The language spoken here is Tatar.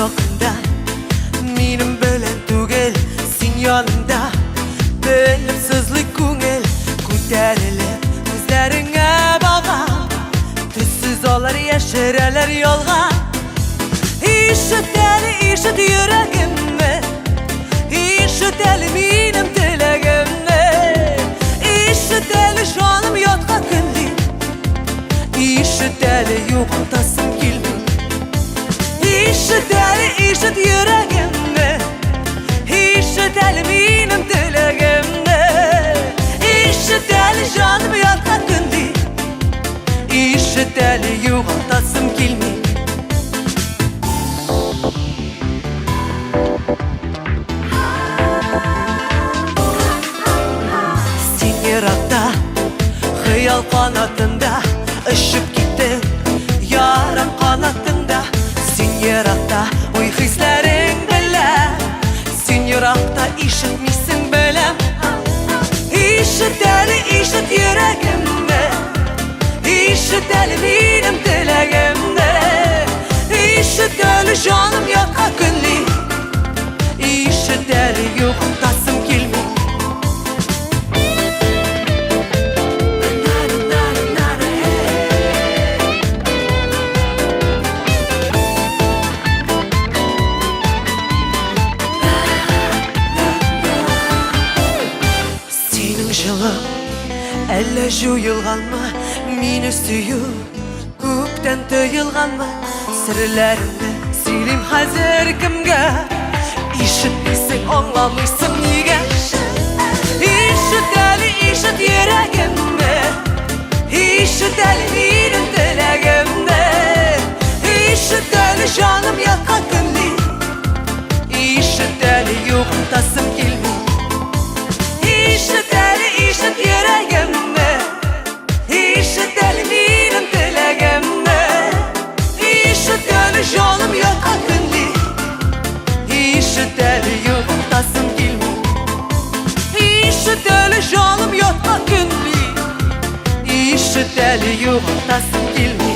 якында, минем белән түгел, син янында. Белеп сызлый күңел, күтәрелеп күзләреңә бағам. Төссез алар яшерәләр ялган. Ишет әле, ишет йөрәгемне, ишет әле минем теләгемне. Ишет әле, җаным ятка көнли, ишет әле, югалтасым килми. Ишет әле, ишет йөрәгемне, ишет әле минем теләгемне. Ишет әле, җаным ятка көнли, ишет әле, югалтасым килми. Син еракта, хыял канатында, очып киттең, ярым канатыңда. Син еракта, уй хисләрең белән, син еракта, ишетмисең, беләм. Ишет әле, ишет йөрәгемне, ишет әле минем теләгемне. Ишет әле, җаным ятка көнли, ишет әле, югалтасым килми. Синең җылың әллә җуелганмы, мине сөю күптән тыелганмы? Серләремне сөйлим хәзер кемгә? Ишетмисең, аңламыйсың нигә? Ишет әле, ишет йөрәгемне, ишет әле минем теләгемне. Ишет әле, җаным ятка көнли, ишет әле, югалтасым килми. Ишет әле, ишет йөрәгемне, ишет әле минем теләгемне. Ишет әле, җаным ятка көнли, ишет әле, югалтасым килми. Ишет әле, җаным ятка көнли, ишет әле, югалтасым килми.